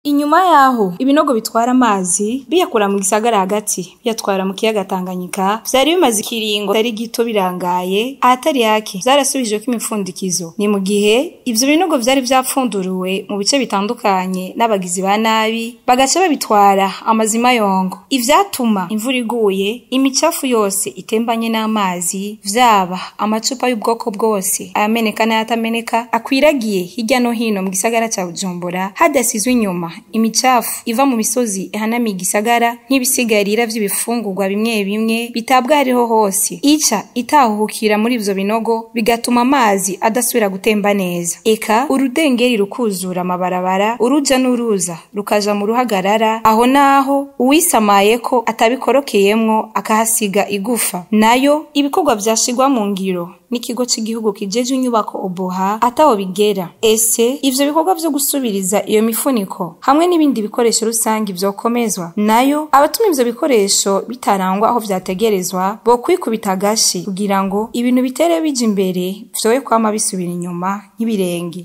Inyuma yaho ibinogo bitwara amazi biyakura mu gisagara hagati biyatwara mu kiyaga Tanganyika vyari bimaze ikiringo kitari gito birangaye ahatari hake vyarasubijweko imipfundikizo. Ni mu gihe ivyo binogo vyari vyapfunduruwe mu bice bitandukanye n'abagizi ba nabi bagaca babitwara amazima yongo. Ivyatuma imvura iguye imicafu yose itembanye n'amazi vyaba amacupa y'ubwoko bwose ayameneka n'ayatameneka akwiragiye hirya no hino mu gisagara ca Bujumbura hadasizwe inyuma imicafu iva mu misozi ihanamiye igisagara nk'ibisigarira vy'ibifungurwa bimwe bimwe bitabwa hariho hose ica itahuhukira muri ivyo binogo bigatuma amazi adasubira gutemba neza, eka urudengeri rukuzura amabarabara, uruja n'uruza rukaja mu ruhagarara, aho naho uwisamayeko atabikorokeyemwo akahasiga igufa. Nayo ibikorwa vyashirwa mu ngiro n'ikigo c'igihugu kijejwe inyubako Oboha ataho bigera. Ese ivyo bikorwa vyo gusubiriza iyo mifuniko hamwe n'ibindi bikoresho rusangi vyokomezwa? Nayo abatuma ivyo bikoresho bitarangwa aho vyategerezwa bokwikubita agashi kugira ngo ibintu bitere bija imbere vyoye kwama bisubira inyuma nk'ibirenge.